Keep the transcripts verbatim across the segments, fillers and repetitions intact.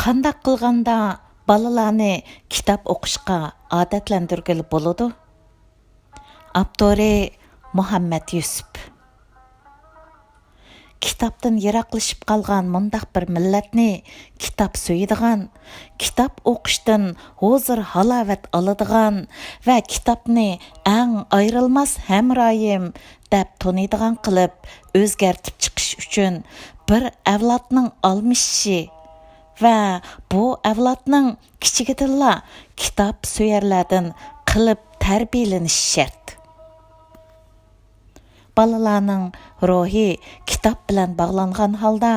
قانداق قىلغاندا بالىلارنى كىتاب ئوقۇشقا ئادەتلەندۈرگىلى بولىدۇ؟ ئاپتورى: مۇھەممەت يۈسۈپ. كىتابتىن يىراقلىشىپ قالغان مۇنداق بىر مىللەتنى كىتاب سۆيىدىغان، كىتاب ئوقۇشتىن ھۇزۇر-ھالاۋەت ئالىدىغان ۋە كىتابنى ئەڭ ئايرىلماس ھەمراھىم دەپ تونۇيدىغان قىلىپ ئۆزگەرتىپ چىقىش ئۈچۈن بىر ئەۋلادنىڭ ئالمىشىشى ۋە بۇ ئەۋلادنىڭ كىچىكىدىنلا كىتاب سۆيەرلەردىن قىلىپ تەربىيەلىنىشى شەرت. بالىلارنىڭ روھى كىتاب بىلەن باغلانغان ھالدا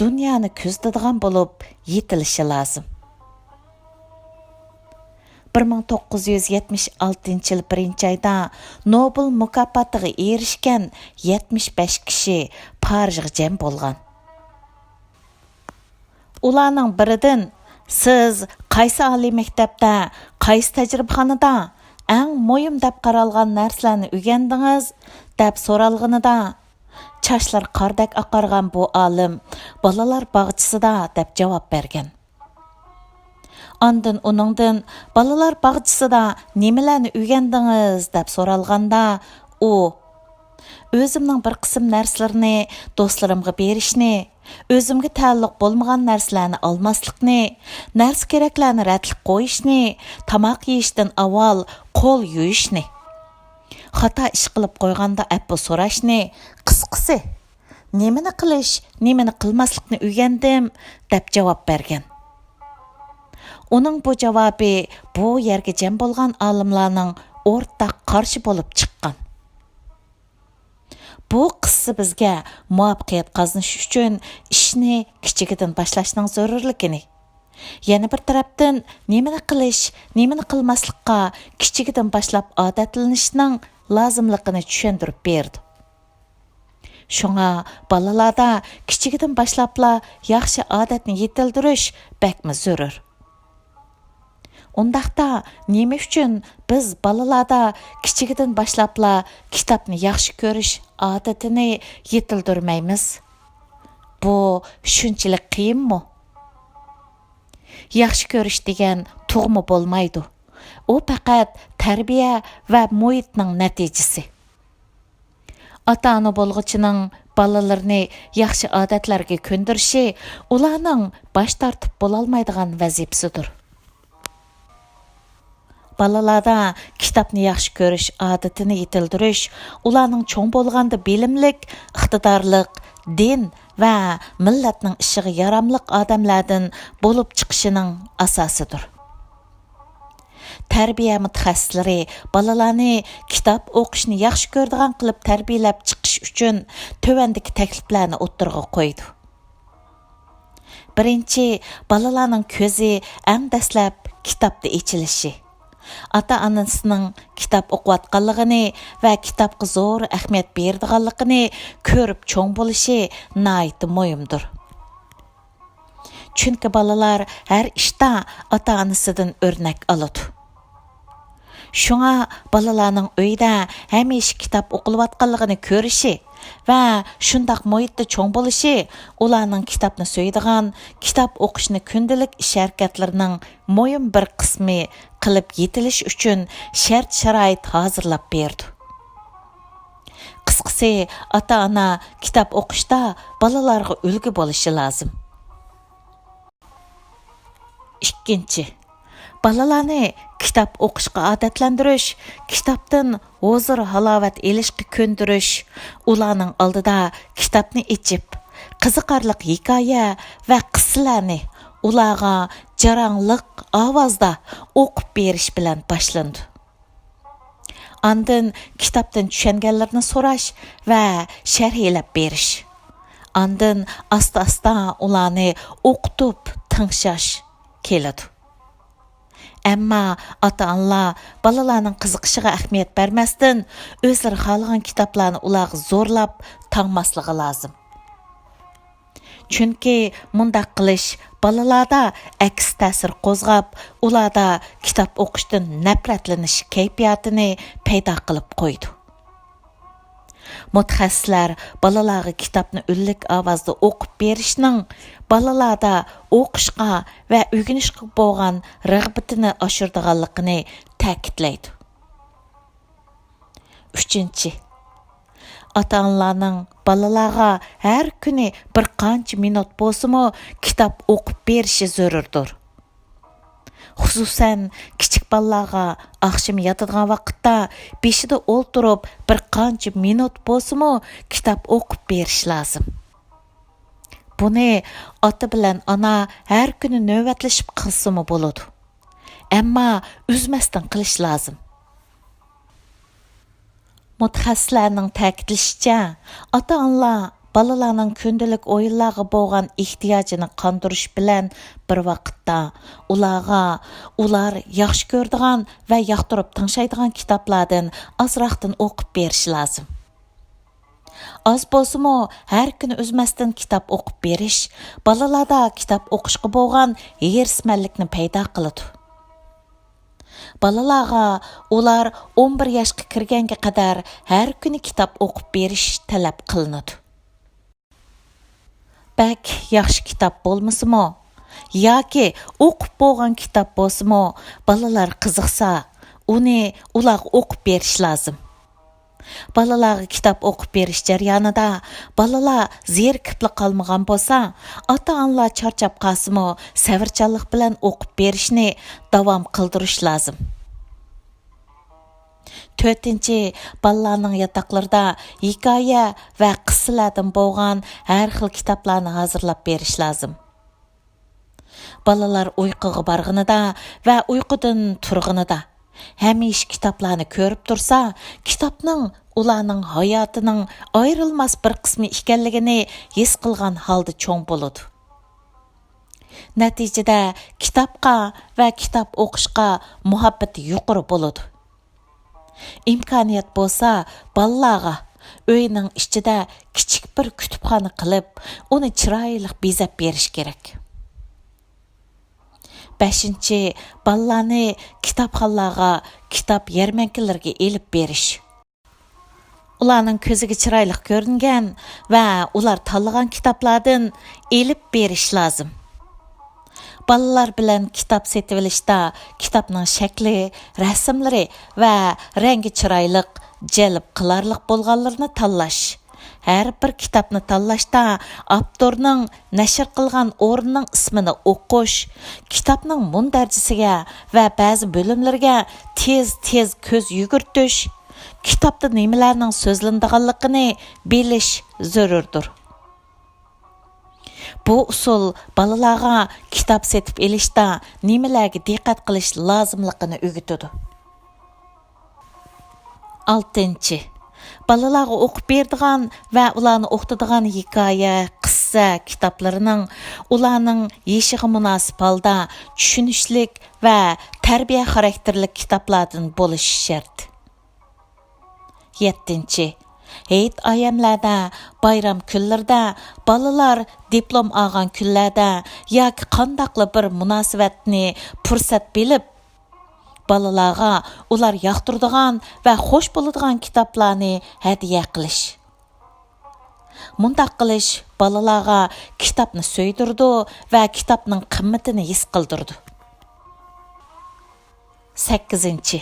دۇنيانى كۆزىتىدىغان بولۇپ يېتىلىشى لازىم. بىر مىڭ توققۇز يۈز يەتمىش ئالتىنچى يىل بىرىنچى ئايدا نوبېل مۇكاپاتىغا ئېرىشكەن يەتمىش بەش كىشى پارىژغا جەم بولغان. ئۇلارنىڭ بىرىدىن: «سىز قايسى ئالىي مەكتەپتە، قايسى تەجرىبىخانىدا ئەڭ مۇھىم دەپ قارالغان نەرسىلەرنى ئۆگەندىڭىز؟» دەپ سورالغىنىدا، چاچلىرى قاردەك ئاقارغان بۇ ئالىم: «بالىلار باغچىسىدا» دەپ جاۋاب بەرگەن. ئاندىن ئۇنىڭدىن: «بالىلار باغچىسىدا نېمىلەرنى ئۆگەندىڭىز؟» دەپ سورالغاندا، ئۇ: «ئۆزۈمنىڭ بىر قىسىم نەرسىلىرىنى دوستلىرىمغا بېرىشنى، ئۆزۈمگە تەئەللۇق بولمىغان نەرسىلەرنى ئالماسلىقنى، نەرسە-كېرەكلەرنى رەتلىك قويۇشنى، تاماق يېيىشتىن ئاۋۋال قول يۇيۇشنى، خاتا ئىش قىلىپ قويغاندا ئەپۇ سوراشنى، قىسقىسى، نېمىنى قىلىش، نېمىنى قىلماسلىقنى ئۆگەندىم» دەپ جاۋاب بەرگەن. ئۇنىڭ بۇ جاۋابى بۇ يەرگە جەم بولغان ئالىملارنىڭ ئورتاق قارىشى بولۇپ چىققان. بۇ قىسسە بىزگە مۇۋەپپەقىيەت قازىنىش ئۈچۈن ئىشنى كىچىكىدىن باشلاشنىڭ زۆرۈرلۈكىنى، يەنە بىر تەرەپتىن، نېمىنى قىلىش، نېمىنى قىلماسلىققا كىچىكىدىن باشلاپ ئادەتلىنىشنىڭ لازىملىقىنى چۈشەندۈرۈپ بېرىدۇ. شۇڭا بالىلاردا كىچىكىدىن باشلاپلا ياخشى ئادەتنى يېتىلدۈرۈش بەكمۇ زۆرۈر. ئۇنداقتا نېمە ئۈچۈن بىز بالىلاردا كىچىكىدىن باشلاپلا كىتابنى ياخشى كۆرۈش ئادىتىنى يېتىلدۈرمەيمىز؟ بۇ شۇنچىلىك قىيىنمۇ؟ ياخشى كۆرۈش دېگەن تۇغما بولمايدۇ. ئۇ پەقەت تەربىيە ۋە مۇھىتنىڭ نەتىجىسى. ئاتا-ئانا بولغۇچىنىڭ بالىلىرىنى ياخشى ئادەتلەرگە كۆندۈرۈشى ئۇلارنىڭ باش تارتىپ بولالمايدىغان ۋەزىپىسىدۇر. بالىلاردا كىتابنى ياخشى كۆرۈش ئادىتىنى يېتىلدۈرۈش ئۇلارنىڭ چوڭ بولغاندا بىلىملىك، ئىقتىدارلىق، دىن ۋە مىللەتنىڭ ئىشىغا ياراملىق ئادەملەردىن بولۇپ چىقىشىنىڭ ئاساسىدۇر. تەربىيە مۇتەخەسسىسلىرى بالىلارنى كىتاب ئوقۇشنى ياخشى كۆرىدىغان قىلىپ تەربىيەلەپ چىقىش ئۈچۈن تۆۋەندىكى تەكلىپلەرنى ئوتتۇرىغا قويىدۇ. بىرىنچى، بالىلارنىڭ كۆزى ئەڭ دەسلەپ كىتابتا ئېچىلىشى. ئاتا-ئانىسىنىڭ كىتاب ئوقۇۋاتقانلىقىنى ۋە كىتابقا زور ئەھمىيەت بېرىدىغانلىقىنى كۆرۈپ چوڭ بولۇشى ناھايىتى مۇھىمدۇر. چۈنكى بالىلار ھەر ئىشتا ئاتا-ئانىسىدىن ئۆرنەك ئالىدۇ. شۇڭا بالىلارنىڭ ئۆيدە ھەمىشە كىتاب ئوقۇلۇۋاتقانلىقىنى كۆرۈشى ۋە شۇنداق مۇھىتتا چوڭ بولۇشى ئۇلارنىڭ كىتابنى سۆيىدىغان، كىتاب ئوقۇشنى كۈندىلىك ئىش-ھەرىكەتلىرىنىڭ مۇھىم بىر قىسمى قىلىپ يېتىلىش ئۈچۈن شەرت-شارائىت ھازىرلاپ بېرىدۇ. قىسقىسى، ئاتا-ئانا كىتاب ئوقۇشتا بالىلارغا ئۈلگە بولۇشى لازىم. ئىككىنچى، بالىلارنى كىتاب ئوقۇشقا ئادەتلەندۈرۈش، كىتابتىن ھۇزۇر-ھالاۋەت ئېلىشقا كۆندۈرۈش، ئۇلارنىڭ ئالدىدا كىتابنى ئېچىپ، قىزىقارلىق ھېكايە ۋە قىسسىلەرنى ئۇلارغا جاراڭلىق ئاۋازدا ئوقۇپ بېرىش بىلەن باشلىنىدۇ. ئاندىن كىتابتىن چۈشەنگەنلىرىنى سوراش ۋە شەرھلەپ بېرىش. ئاندىن ئاستا-ئاستا ئۇلارنى ئوقۇتۇپ تىڭشاش كېلىدۇ. ئەمما ئاتا-ئانىلار بالىلارنىڭ قىزىقىشىغا ئەھمىيەت بەرمەستىن، ئۆزلىرى خالىغان كىتابلارنى ئۇلارغا زورلاپ تاڭماسلىقى لازىم. چۈنكى مۇنداق قىلىش بالىلاردا ئەكس تەسىر قوزغاپ، ئۇلاردا كىتاب ئوقۇشتىن نەپرەتلىنىش كەيپىياتىنى پەيدا قىلىپ قويىدۇ. مۇتەخەسسىسلەر بالىلارغا كىتابنى ئۈنلۈك ئاۋازدا ئوقۇپ بېرىشنىڭ بالىلاردا ئوقۇشقا ۋە ئۆگىنىشكە بولغان رىغبىتىنى ئاشۇرىدىغانلىقىنى تەكىتلەيدۇ. ئۈچىنچى، ئاتا-ئانىلارنىڭ بالىلارغا ھەر كۈنى بىر قانچە مىنۇت بولسىمۇ كىتاب ئوقۇپ بېرىشى زۆرۈردۇر. خۇسۇسەن، كىچىك بالىلارغا ئاخشىمى ياتىدىغان ۋاقىتتا بېشىدا ئولتۇرۇپ بىر قانچە مىنۇت بولسىمۇ كىتاب ئوقۇپ بېرىش لازىم. بۇنى ئاتا بىلەن ئانا ھەر كۈنى نۆۋەتلىشىپ قىلسىمۇ بولىدۇ. ئەمما ئۈزمەستىن قىلىش لازىم. مۇتەخەسسىسلەرنىڭ تەكىتلىشىچە، ئاتا-ئانىلار بالىلارنىڭ كۈندىلىك ئويۇنلارغا بولغان ئېھتىياجىنى قاندۇرۇش بىلەن بىر ۋاقىتتا، ئۇلارغا ئۇلار ياخشى كۆرىدىغان ۋە ياقتۇرۇپ تىڭشايدىغان كىتابلاردىن ئازراقتىن ئوقۇپ بېرىش لازىم. ئاز بولسىمۇ، ھەر كۈنى ئۈزمەستىن كىتاب ئوقۇپ بېرىش بالىلاردا كىتاب ئوقۇشقا بولغان ھېرىسمەنلىكنى پەيدا قىلىدۇ. بالىلارغا ئۇلار ئون بىر ياشقا كىرگەنگە قەدەر ھەر كۈنى كىتاب ئوقۇپ بېرىش تەلەپ قىلىنىدۇ. بەك ياخشى كىتاب بولمىسىمۇ ياكى ئوقۇپ بولغان كىتاب بولسىمۇ، بالىلار قىزىقسا، ئۇنى ئۇلارغا ئوقۇپ بېرىش لازىم. بالىلارغا كىتاب ئوقۇپ بېرىش جەريانىدا بالىلار زېرىكىپلا قالمىغان بولسا، ئاتا-ئانىلار چارچاپ قالسىمۇ، سەۋرچانلىق بىلەن ئوقۇپ بېرىشنى داۋام قىلدۇرۇش لازىم. تۆتىنچى، بالىلارنىڭ ياتاقلىرىدا ھېكايە ۋە قىسسىلەردىن بولغان ھەر خىل كىتابلارنى ھازىرلاپ بېرىش لازىم. بالىلار ئۇيقۇغا بارغىنىدا ۋە ئۇيقۇدىن تۇرغىنىدا ھەمىشە كىتابلارنى كۆرۈپ تۇرسا، كىتابنىڭ ئۇلارنىڭ ھاياتىنىڭ ئايرىلماس بىر قىسمى ئىكەنلىكىنى ھېس قىلغان ھالدا چوڭ بولىدۇ. نەتىجىدە كىتابقا ۋە كىتاب ئوقۇشقا مۇھەببىتى يۇقىرى بولىدۇ. ئىمكانىيەت بولسا، بالىلارغا ئۆينىڭ ئىچىدە كىچىك بىر كۇتۇپخانا قىلىپ، ئۇنى چىرايلىق بېزەپ بېرىش كېرەك. بەشىنچى، بالىلارنى كىتابخانىلارغا، كىتاب يەرمەنكىلىرىگە ئېلىپ بېرىش. ئۇلارنىڭ كۆزىگە چىرايلىق كۆرۈنگەن ۋە ئۇلار تاللىغان كىتابلاردىن ئېلىپ بېرىش لازىم. بالىلار بىلەن كىتاب سېتىۋېلىشتا كىتابنىڭ شەكلى، رەسىملىرى ۋە رەڭگى چىرايلىق، جەلپ قىلارلىق بولغانلىرىنى تاللاش. ھەر بىر كىتابنى تاللاشتا ئاپتورنىڭ نەشر قىلغان ئورنىنىڭ ئىسمىنى ئوقۇش، كىتابنىڭ مۇندەرىجىسىگە ۋە بەزى بۆلۈملىرىگە تېز-تېز كۆز يۈگۈرتۈش، كىتابتا نېمىلەرنىڭ سۆزلىنىدىغانلىقىنى بىلىش زۆرۈردۇر. بۇ ئۇسۇل بالىلارغا كىتاب سېتىپ ئېلىشتا نېمىلەرگە دىققەت قىلىش لازىملىقىنى ئۆگىتىدۇ. ئالتىنچى، بالىلارغا ئوقۇپ بېرىدىغان ۋە ئۇلارنى ئوقۇتىدىغان ھېكايە، قىسسە كىتابلىرىنىڭ ئۇلارنىڭ يېشىغا مۇناسىپ ھالدا چۈشىنىشلىك ۋە تەربىيە خاراكتېرلىك كىتابلاردىن بولۇشى شەرت. يەتتىنچى، ھېيت-ئايەملەردە، بايرام كۈنلىرىدە، بالىلار دىپلوم ئالغان كۈنلەردە ياكى قانداقلا بىر مۇناسىۋەتنى پۇرسەت بىلىپ، بالىلارغا ئۇلار ياقتۇرىدىغان ۋە خوش بولىدىغان كىتابلارنى ھەدىيە قىلىش. مۇنداق قىلىش بالىلارغا كىتابنى سۆيدۈرىدۇ ۋە كىتابنىڭ قىممىتىنى ھېس قىلدۇرىدۇ. سەككىزىنچى،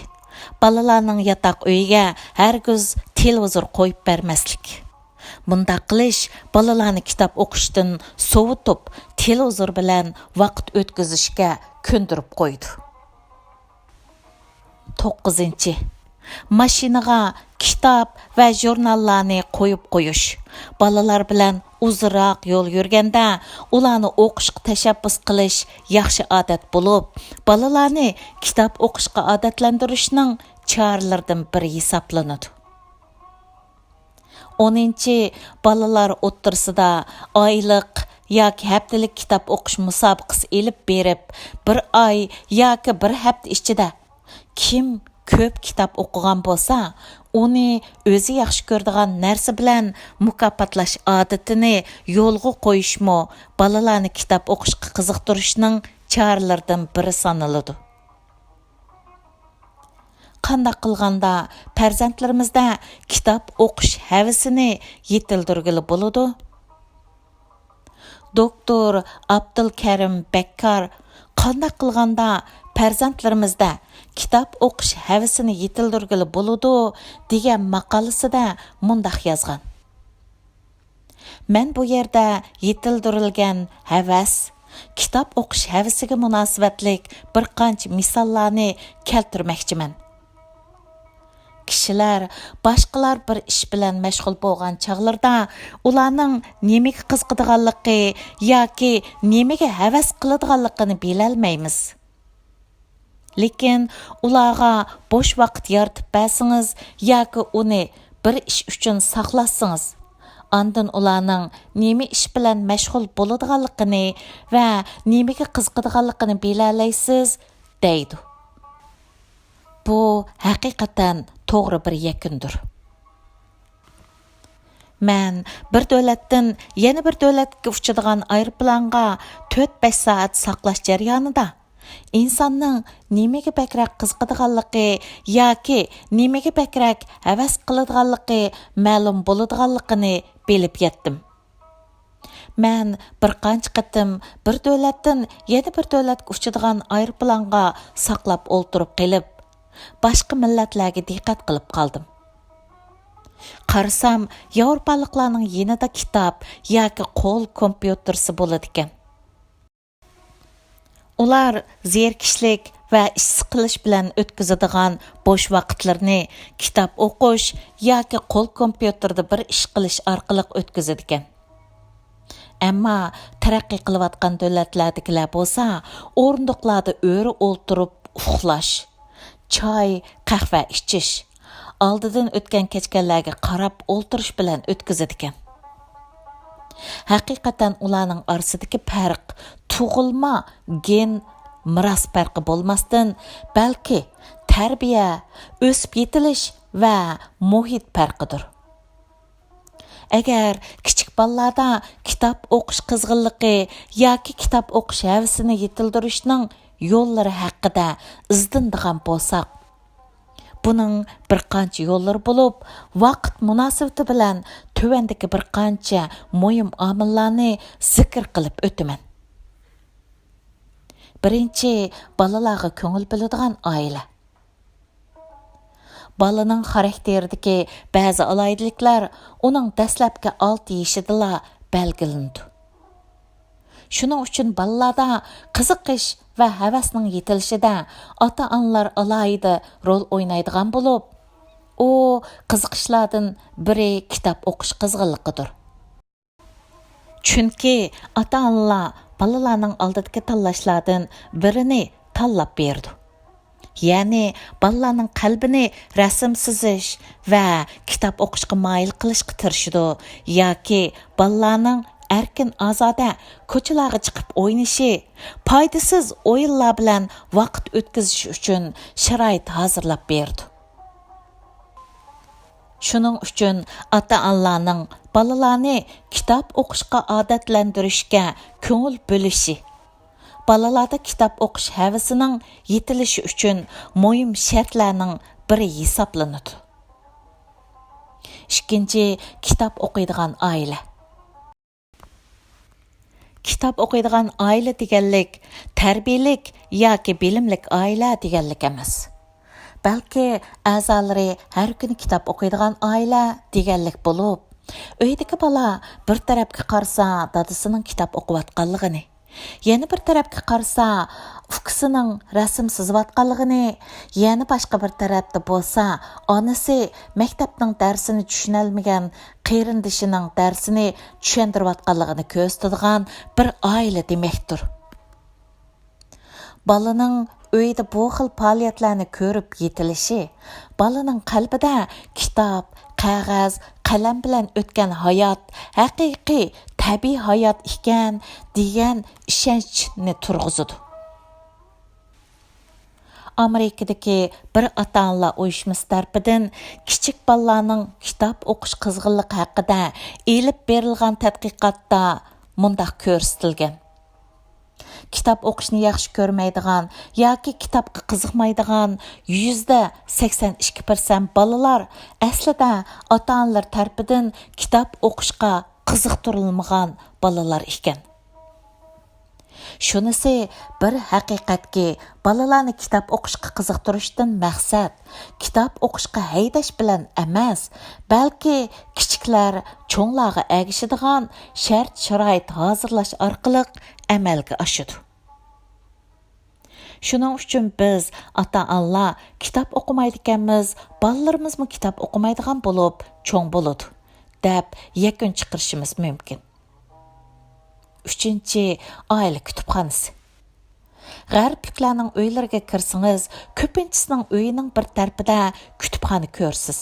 بالىلارنىڭ ياتاق ئۆيىگە ھەرگىز تېلېۋىزور قويۇپ بەرمەسلىك. مۇنداق قىلىش بالىلارنى كىتاب ئوقۇشتىن سوۋۇتۇپ، تېلېۋىزور بىلەن ۋاقىت ئۆتكۈزۈشكە كۆندۈرۈپ قويىدۇ. توققۇزىنچى، ماشىنىغا كىتاب ۋە ژۇرناللارنى قويۇپ قويۇش. بالىلار بىلەن ئۇزۇنراق يول يۈرگەندە، ئۇلارنى ئوقۇشقا تەشەببۇس قىلىش ياخشى ئادەت بولۇپ، بالىلارنى كىتاب ئوقۇشقا ئادەتلەندۈرۈشنىڭ چارىلىرىدىن بىرى ھېسابلىنىدۇ. ئونىنچى، بالىلار ئوتتۇرىسىدا ئايلىق ياكى ھەپتىلىك كىتاب ئوقۇش مۇسابىقىسى ئېلىپ بېرىپ، بىر ئاي ياكى بىر ھەپتە ئىچىدە كىم كۆپ كىتاب ئوقۇغان بولسا، ئۇنى ئۆزى ياخشى كۆرىدىغان نەرسە بىلەن مۇكاپاتلاش ئادىتىنى يولغا قويۇشمۇ بالىلارنى كىتاب ئوقۇشقا قىزىقتۇرۇشنىڭ چارىلىرىدىن بىرى سانىلىدۇ. قانداق قىلغاندا پەرزەنتلىرىمىزدە كىتاب ئوقۇش ھەۋىسىنى يېتىلدۈرگىلى بولىدۇ؟ دوكتور ئابدۇلكەرىم بەككار قانداق قىلغاندا پەرزەنتلىرىمىزدە كىتاب ئوقۇش ھەۋىسىنى يېتىلدۈرگىلى بولىدۇ دېگەن ماقالىسىدە مۇنداق يازغان: مەن بۇ يەردە يېتىلدۈرۈلگەن ھەۋەس، كىتاب ئوقۇش ھەۋىسىگە مۇناسىۋەتلىك بىر قانچە مىساللارنى كەلتۈرمەكچىمەن. كىشىلەر باشقىلار بىر ئىش بىلەن مەشغۇل بولغان چاغلىرىدا ئۇلارنىڭ نېمىگە قىزىقىدىغانلىقى ياكى نېمىگە ھەۋەس قىلىدىغانلىقىنى بىلەلمەيمىز. لېكىن ئۇلارغا بوش ۋاقىت يارىتىپ بەرسىڭىز ياكى ئۇنى بىر ئىش ئۈچۈن ساقلاتسىڭىز، ئاندىن ئۇلارنىڭ نېمە ئىش بىلەن مەشغۇل بولىدىغانلىقىنى ۋە نېمىگە قىزىقىدىغانلىقىنى بىلەلەيسىز، دەيدۇ. بۇ ھەقىقەتەن توغرا بىر يەكۈندۇر. مەن بىر دۆلەتتىن يەنە بىر دۆلەتكە ئۇچىدىغان ئايروپىلانغا تۆت بەش سائەت ساقلاش جەريانىدا ئىنساننىڭ نېمىگە بەكرەك قىزىقىدىغانلىقى ياكى نېمىگە بەكرەك ھەۋەس قىلىدىغانلىقى مەلۇم بولىدىغانلىقىنى بىلىپ يەتتىم. مەن بىر قانچە قېتىم بىر دۆلەتتىن يەنە بىر دۆلەتكە ئۇچىدىغان ئايروپىلانغا ساقلاپ ئولتۇرۇپ قېلىپ، باشقا مىللەتلەرگە دىققەت قىلىپ قالدىم. قارىسام، ياۋروپالىقلارنىڭ يېنىدا كىتاب ياكى قول كومپيۇتېرسى بولىدىكەن. ئۇلار زېرىكىشلىك ۋە ئىش سىقىلىش بىلەن ئۆتكۈزىدىغان بوش ۋاقىتلىرىنى كىتاب ئوقۇش ياكى قول كومپيۇتېردا بىر ئىش قىلىش ئارقىلىق ئۆتكۈزىدىكەن. ئەمما تەرەققىي قىلىۋاتقان دۆلەتلەردىكىلەر بولسا ئورۇندۇقلاردا ئۆرە ئولتۇرۇپ ئۇخلاش، چاي، قەھۋە ئىچىش، ئالدىدىن ئۆتكەن-كەچكەنلەرگە قاراپ ئولتۇرۇش بىلەن ئۆتكۈزىدىكەن. ھەقىقەتەن ئۇلارنىڭ ئارىسىدىكى پەرق تۇغۇلما گېن مىراس پەرقى بولماستىن، بەلكى تەربىيە، ئۆسۈپ يېتىلىش ۋە مۇھىت پەرقىدۇر. ئەگەر كىچىك بالىلاردا كىتاب ئوقۇش قىزغىنلىقى ياكى كىتاب ئوقۇش ھەۋىسىنى يېتىلدۈرۈشنىڭ يوللىرى ھەققىدە ئىزدىنىدىغان بولساق، بۇنىڭ بىر قانچە يوللىرى بولۇپ، ۋاقىت مۇناسىۋىتى بىلەن تۆۋەندىكى بىر قانچە مۇھىم ئامىللارنى زىكىر قىلىپ ئۆتىمەن. بىرىنچى، بالىلارغا كۆڭۈل بۆلىدىغان ئائىلە. بالىنىڭ خاراكتېرىدىكى بەزى ئالاھىدىلىكلەر ئۇنىڭ دەسلەپكى ئالتە يېشىدىلا بەلگىلىنىدۇ. شۇنىڭ ئۈچۈن بالىلاردا قىزىقىش ۋە ھەۋەسنىڭ يېتىلىشىدە ئاتا-ئانىلار ئالاھىدە رول ئوينايدىغان بولۇپ، ئۇ قىزىقىشلاردىن بىرى كىتاب ئوقۇش قىزغىنلىقىدۇر. چۈنكى ئاتا-ئانىلار بالىلارنىڭ ئالدىدىكى تاللاشلاردىن بىرىنى تاللاپ بېرىدۇ. يەنى بالىلارنىڭ قەلبىنى رەسىم سىزىش ۋە كىتاب ئوقۇشقا مايىل قىلىشقا تىرىشىدۇ ياكى بالىلارنىڭ ئەركىن-ئازادە كوچىلارغا چىقىپ ئوينىشى، پايدىسىز ئويۇنلار بىلەن ۋاقىت ئۆتكۈزۈشى ئۈچۈن شارائىت ھازىرلاپ بېرىدۇ. شۇنىڭ ئۈچۈن ئاتا-ئانىلارنىڭ بالىلارنى كىتاب ئوقۇشقا ئادەتلەندۈرۈشكە كۆڭۈل بۆلۈشى، بالىلاردا كىتاب ئوقۇش ھەۋىسىنىڭ يېتىلىشى ئۈچۈن مۇھىم شەرتلەرنىڭ بىرى ھېسابلىنىدۇ. ئىككىنچى، كىتاب ئوقۇيدىغان ئائىلە. كىتاب ئوقۇيدىغان ئائىلە دېگەنلىك تەربىيەلىك ياكى بىلىملىك ئائىلە دېگەنلىك ئەمەس. بەلكى ئەزالىرى ھەر كۈنى كىتاب ئوقۇيدىغان ئائىلە دېگەنلىك بولۇپ، ئۆيدىكى بالا بىر تەرەپكە قارىسا دادىسىنىڭ كىتاب ئوقۇۋاتقانلىقىنى، يەنە بىر تەرەپكە قارىسا ئۇكىسىنىڭ رەسىم سىزىۋاتقانلىقىنى، يەنە باشقا بىر تەرەپتە بولسا ئانىسى مەكتەپنىڭ دەرسىنى چۈشىنەلمىگەن قېرىندىشىنىڭ دەرسىنى چۈشەندۈرۈۋاتقانلىقىنى كۆرسىتىدىغان بىر ئائىلە دېمەكتۇر. بالىنىڭ ئۆيدە بۇ خىل پائالىيەتلەرنى كۆرۈپ يېتىلىشى، بالىنىڭ قەلبىدە كىتاب، قەغەز، قەلەم بىلەن ئۆتكەن ھايات ھەقىقىي، تەبىئىي ھايات ئىكەن، دېگەن ئىشەنچنى تۇرغۇزىدۇ. ئامېرىكىدىكى بىر ئاتا-ئانىلار ئۇيۇشمىسى تەرىپىدىن كىچىك بالىلارنىڭ كىتاب ئوقۇش قىزغىنلىقى ھەققىدە ئېلىپ بېرىلغان تەتقىقاتتا مۇنداق كۆرسىتىلگەن: كىتاب ئوقۇشنى ياخشى كۆرمەيدىغان ياكى كىتابقا قىزىقمايدىغان يۈزدە سەكسەن ئىككى پىرسەنت بالىلار ئەسلىدە ئاتا-ئانىلىرى تەرىپىدىن كىتاب ئوقۇشقا قىزىقتۇرۇلمىغان بالىلار ئىكەن. شۇنىسى بىر ھەقىقەتكى، بالىلارنى كىتاب ئوقۇشقا قىزىقتۇرۇشتىن مەقسەت كىتاب ئوقۇشقا ھەيدەش بىلەن ئەمەس، بەلكى كىچىكلەر چوڭلارغا ئەگىشىدىغان شەرت-شارائىت ھازىرلاش ئارقىلىق ئەمەلگە ئاشىدۇ. شۇنىڭ ئۈچۈن بىز، ئاتا-ئانىلار، كىتاب ئوقۇمايدىكەنمىز، بالىلىرىمىزمۇ كىتاب ئوقۇمايدىغان بولۇپ چوڭ بولىدۇ، دەپ يەكۈن چىقىرىشىمىز مۇمكىن. ئۈچىنچى، ئائىلە كۇتۇپخانىسى. غەربلىكلەرنىڭ ئۆيلىرىگە كىرسىڭىز، كۆپىنچىسىنىڭ ئۆيىنىڭ بىر تەرىپىدە كۇتۇپخانا كۆرىسىز.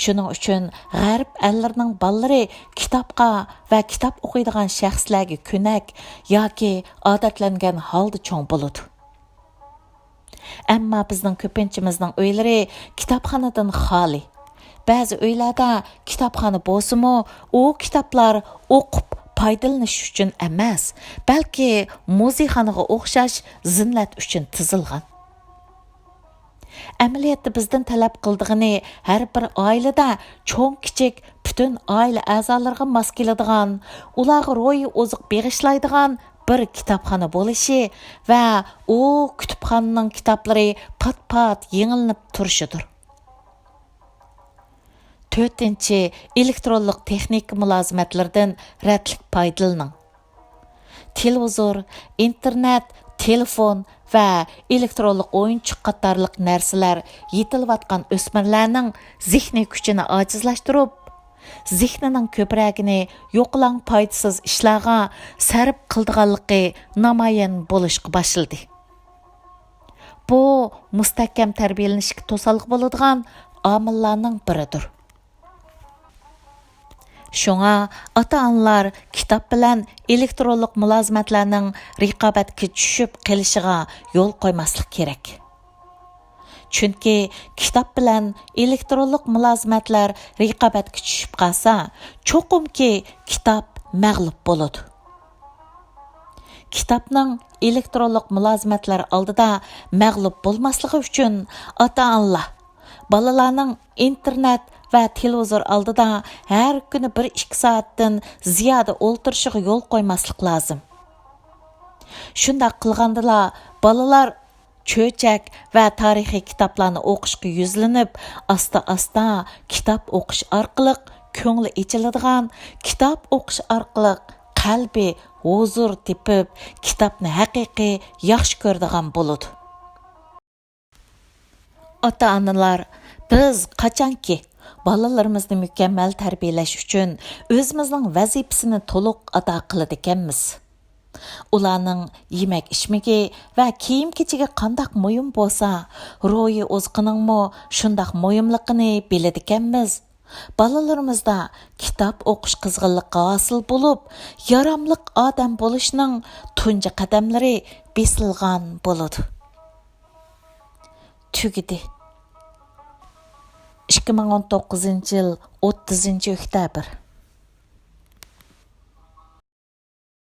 شۇنىڭ ئۈچۈن غەرب ئەللىرىنىڭ بالىلىرى كىتابقا ۋە كىتاب ئوقۇيدىغان شەخسلەرگە كۆنەك ياكى ئادەتلەنگەن ھالدا چوڭ بولىدۇ. ئەمما بىزنىڭ كۆپىنچىمىزنىڭ ئۆيلىرى كىتابخانىدىن خالىي. بەزى ئۆيلەردە كىتابخانا بولسىمۇ، ئۇ كىتابلار ئوقۇپ پايدىلىنىش ئۈچۈن ئەمەس، بەلكى مۇزېيخانىغا ئوخشاش زىننەت ئۈچۈن تىزىلغان. ئەمەلىيەتتە بىزدىن تەلەپ قىلىدىغىنى ھەر بىر ئائىلىدە چوڭ-كىچىك پۈتۈن ئائىلە ئەزالىرىغا ماس كېلىدىغان، ئۇلارغا روھىي ئوزۇق بېغىشلايدىغان بىر كىتابخانا بولۇشى ۋە ئۇ كۇتۇپخانىنىڭ كىتابلىرى پات-پات يېڭىلىنىپ تۇرۇشىدۇر. تۆتىنچى، ئېلېكترونلۇق تېخنىكا مۇلازىمەتلىرىدىن رەتلىك پايدىلىنىڭ. تېلېۋىزور، ئىنتېرنېت، تېلېفون ۋە ئېلېكترونلۇق ئويۇنچۇق قاتارلىق نەرسىلەر يېتىلىۋاتقان ئۆسمۈرلەرنىڭ زېھنىي كۈچىنى ئاجىزلاشتۇرۇپ، زېھنىنىڭ كۆپرەكىنى يوقىلاڭ پايدىسىز ئىشلارغا سەرپ قىلىدىغانلىقى نامايان بولۇشقا باشلىدى. بۇ مۇستەھكەم تەربىيەلىنىشكە توسالغۇ بولىدىغان ئامىللارنىڭ بىرىدۇر. شۇڭا ئاتا-ئانىلار كىتاب بىلەن ئېلېكترونلۇق مۇلازىمەتلەرنىڭ رىقابەتكە چۈشۈپ قېلىشىغا يول قويماسلىق كېرەك. چۈنكى كىتاب بىلەن ئېلېكترونلۇق مۇلازىمەتلەر رىقابەتكە چۈشۈپ قالسا، چوقۇمكى كىتاب مەغلۇپ بولىدۇ. كىتابنىڭ ئېلېكترونلۇق مۇلازىمەتلەر ئالدىدا مەغلۇپ بولماسلىقى ئۈچۈن، ئاتا-ئانىلار بالىلارنىڭ ئىنتېرنېت ۋە تېلېۋىزور ئالدىدا ھەر كۈنى بىر ئىككى سائەتتىن زىيادە ئولتۇرۇشىغا يول قويماسلىق لازىم. شۇنداق قىلغاندىلا، بالىلار چۆچەك ۋە تارىخىي كىتابلارنى ئوقۇشقا يۈزلىنىپ، ئاستا-ئاستا كىتاب ئوقۇش ئارقىلىق كۆڭلى ئېچىلىدىغان، كىتاب ئوقۇش ئارقىلىق قەلبى ھۇزۇر تېپىپ، كىتابنى ھەقىقىي ياخشى كۆرىدىغان بولىدۇ. ئاتا-ئانىلار، بىز قاچانكى بالىلىرىمىزنى مۇكەممەل تەربىيەلەش ئۈچۈن ئۆزىمىزنىڭ ۋەزىپىسىنى تولۇق ئادا قىلىدىكەنمىز. ئۇلارنىڭ يېمەك-ئىچمىكى ۋە كىيىم-كېچىكى قانداق مۇھىم بولسا، روھىي ئوزۇقىنىڭمۇ شۇنداق مۇھىملىقىنى بىلىدىكەنمىز. بالىلىرىمىزدا كىتاب ئوقۇش قىزغىنلىقى ھاسىل بولۇپ، ياراملىق ئادەم بولۇشنىڭ تۇنجى قەدەملىرى بېسىلغان بولىدۇ. تۈگىدى. ئىككى مىڭ ئون توققۇزىنچى يىل ئوتتۇزىنچى ئۆكتەبىر.